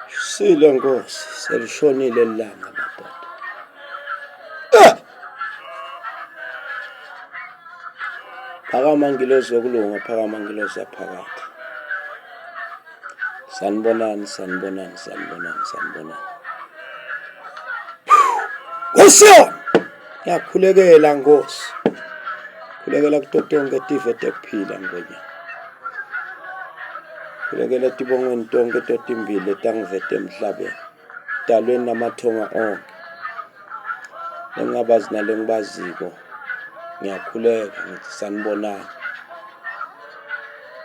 Sile Nkosi, selishonile ilanga madoda. Ah! Phakama ngilozi yokulunga, phakama ngilozi yaphakathi. Sanibonani, sanibonani, sanibonani, sanibonani. Nkosi! Ngiyakhulekela Nkosi. Khulekela kuto tonke tive tekuphila Ngwenya. Khulekela etibongweni tonke totimbili letangiveta emhlabeni. Dalweni namathonga onke. Lengingabazi nalengibaziko. Ngiyakhuleka ngithi sanibonani.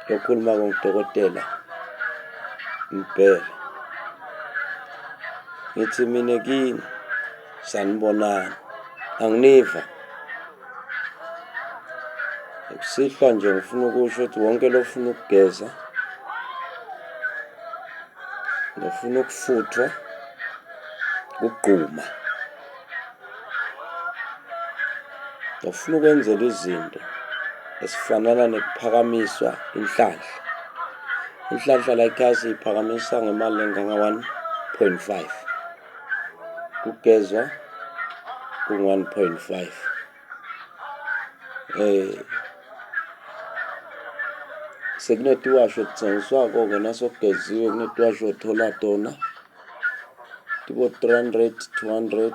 Lokhulumako ngudokotela Mbhele. Ngithi mina kini Sanibonani. Anginiva. Kusihlwa nje ngifuna ukusho ukuthi wonke lofuna ukugeza nofuna ukufuthwa kugquma nofuna ukwenzela izinto esifanana nekuphakamiswa inhlanhla. Inhlanhla la ekhaya siyiphakamisa ngemali enganga-1.5. Kugezwa ku-1.5 eh sekunetiwasho kuthengiswako-ke nasokugeziwe kunetiwasho othola tona tibo-300 200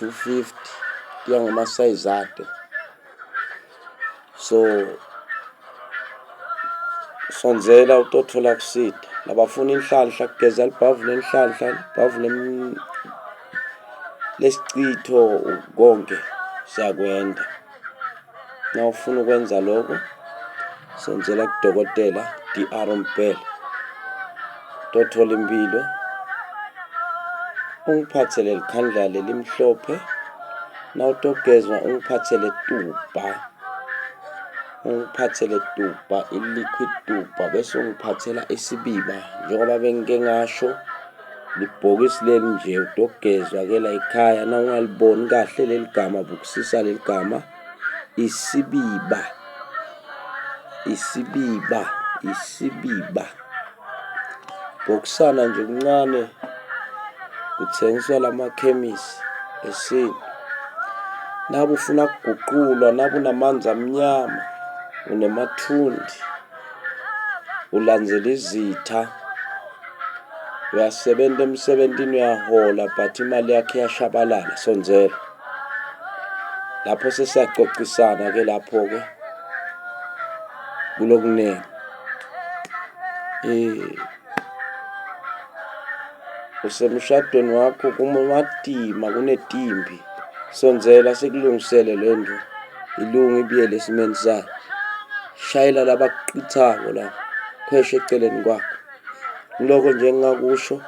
250 kuya ngamasayizi ato. So sondzela utotfola kusita. Labafuna inhlanhla kugeza libhavu lenhlanhla, libhavu lesicitho konke siyakwenta. Nawufuna ukwenza loko sondzela kudokotela DR Mbhele utotfola imphilo. Ungiphatsele likhandlela lelimhlophe. Nawutogezwa ungiphatsele tubha, ungiphatsele tubha i-liquid tubha bese ungiphatsela isibiba njengoba bengike ngasho libhokisi leli nje utogezwa ke la ekhaya nawungaliboni kahle leli gama bukisisa leli gama isibiba isibiba isibiba. Bhokisana nje kuncane kuthengiswa lamakhemisi esintu. Nabe ufuna kuguqulwa, nabe unamanzi amnyama, unemathunzi, ulandzela izitha, uyasebenza emsebentini uyahola but imali yakho iyashabalala, sondzela. Lapho sesiyacocisana-ke lapho-ke kulokuningi. Eh usemshadweni wakho kumatima kunetimbi sondzela sikulungisele le nto ilunge ibuyele esimeni sayo shayela labakuqithako la khwesha eceleni kwakho ngiloko nje engingakusho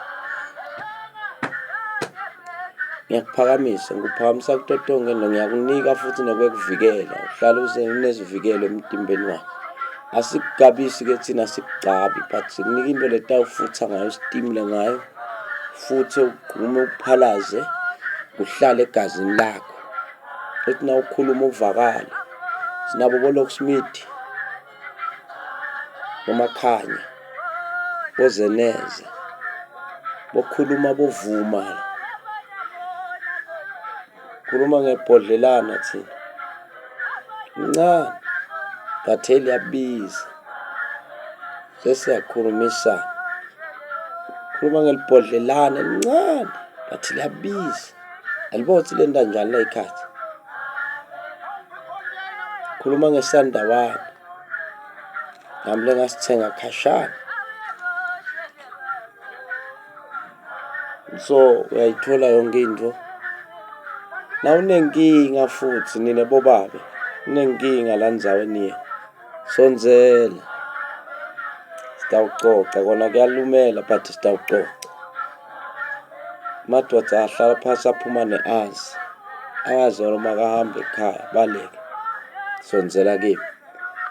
ngiyakuphakamisa ngikuphakamisa kuto tonke ngiyakunika futhi nokwekuvikela uhlale unezivikelo emtimbeni wakho Asikugabisi ke thina asikugcabi but sikunika into letawufutha ngayo sitimule ngayo futhi ugqume uphalaze kuhlale egazini lakho uthi na ukhuluma uvakale sinabo bo-locksmith bomakhanya bozeneze bokhuluma bovuma Khuluma ngebhodlelana thina. Incane but liyabiza. Sesiyakhulumisana. Khuluma ngelibhodlelana elincane but liyabiza. Alibothi lenta njani la ikhathi. Khuluma ngesandawana. Nami lengasithenga khashana. So uyayithola yonke into. Nawunenkinga futhi nina bobabe unenkinga la ndzaweni ye sondzela sitawucoca kona kuyalumela but sitawucoca. Madoda ahlala phasi aphuma ne-azi angazi noma makahamba ekhaya baleke sondzela kimi.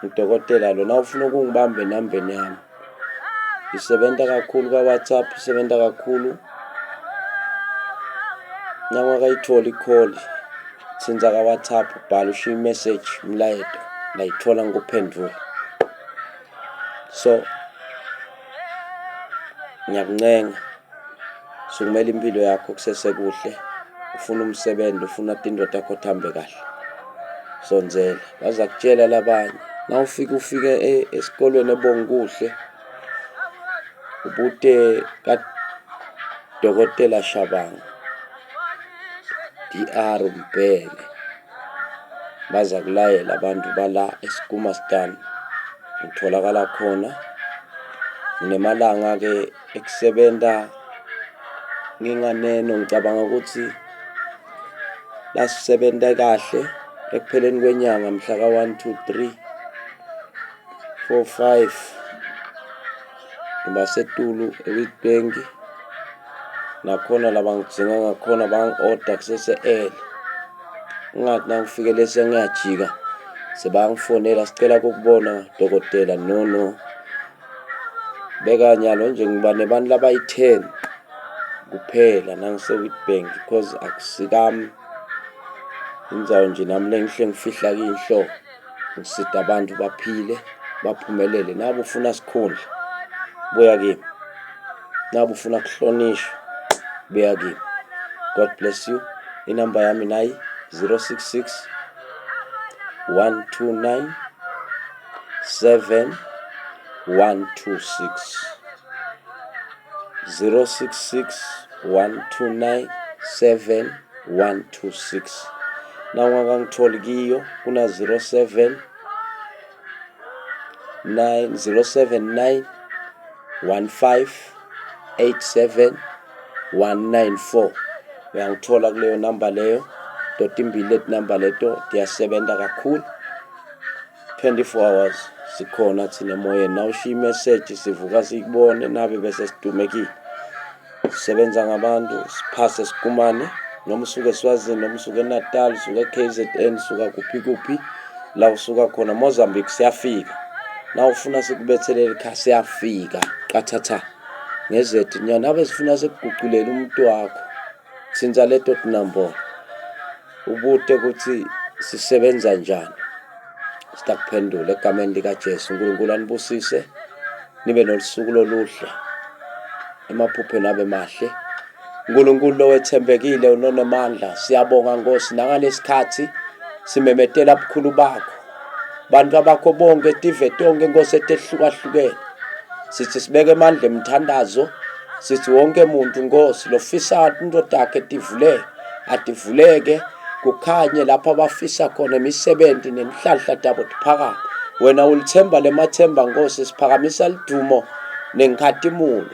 Ngudokotela lo nawufuna ukungibamba enambeni yami. Ngisebenta kakhulu ka-WhatsApp, ngisebenta kakhulu nawungakayitholi ikholi tsintsa ka-WhatsApp ubhale ushiye i-message umlayeto ngayithola ngikuphendvule. So. Ngiyakuncenga, sukumela impilo yakho kusesekuhle, ufuna umsebenzi, ufuna tinto takho tihambe kahle. Sondzela, baza kutshela labanye. Nawufika ufike e, esikolweni eBongukuhle, ubute kaDokotela Shabangu, DR Mbhele. Baza kulayela abantu bala eSkumastan ngitholakala khona. Nginemalanga-ke ekusebenza nginganeno ngicabanga ukuthi lasisebenza kahle ekupheleni kwenyanga mhla ka-1 2 3 4 5 ngibasetulu eWitbank nakhona la bangidzinga ngakhona bangi-order kusese-early Ngingathi nangifike le sengiyajika sebangifonela sicela ukukubona dokotela no no beka nyalo nje ngiba nebantu labayi-10 kuphela nangise-Witbank because akusikami indzawo nje nami lengihle ngifihla kiyinhloko ngisida abantu baphile baphumelele nabo ufuna sikhundla buya kimi nabo ufuna kuhlonishwa buya kimi god bless you inamba yami nayi 066 129 7126 066 129 7126 na ungakangitholi kiyo kuna 07 9079 15 87 194 uyangithola kuleyo namba leyo totimbili leti namba leto tiyasebenza kakhulu 24 hours sikhona thina emoyeni nawushiya imeseji sivuka siyibone nabe bese sidumekile sisebenza ngabantu siphase sikumane noma usuke eSwazini noma usuke eNatal usuke e-KZN usuka kuphi kuphi la usuka khona Mozambique siyafika na ufuna sikubethelele ekhaya siyafika qathatha ngezethi nya nabe sifuna sikuguculele umuntu wakho thinta leto tinombolo ubute ukuthi sisebenza njani sitakuphendula egameni likaJesu uNkulunkulu anibusise nibe nolusuku loluhle emaphupheni abe mahle uNkulunkulu lowethembekile unonemandla siyabonga Nkosi nangalesikhathi simemetela bukhulu bakho bantu abakho bonke tive tonke Nkosi etehlukahlukene sithi sibeke emandla emthandazo sithi wonke muntu Nkosi lofisa into takhe tivuleke ativuleke kukhanye lapho abafisa khona imisebenzi nenhlanhla tabo tiphakame wena ulithemba lemathemba Nkosi siphakamisa lidumo nenkhatimulo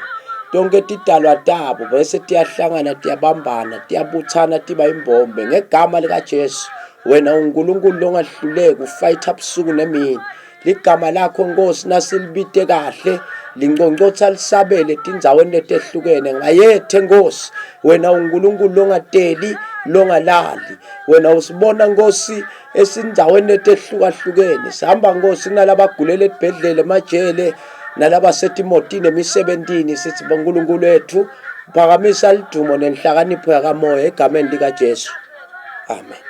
tonke tidalwa tabo bese tiyahlangana tiyabambana tiyabuthana tiba imbombe ngegama likaJesu wena uNkulunkulu longahluleki ufayitha busuku nemini ligama lakho Nkosi nasilibite kahle linconcotha lisabele etindzaweni letehlukene ngayethe Nkosi wena uNkulunkulu longateli longalali wena usibona Nkosi esindaweni letehlukahlukene sihamba Nkosi kunalabagulela etibhedlela emajele nalabasetimotini emisebentini sithi boNkulunkulu wethu phakamisa lidumo nenhlakanipho yakamoya egameni likaJesu amen.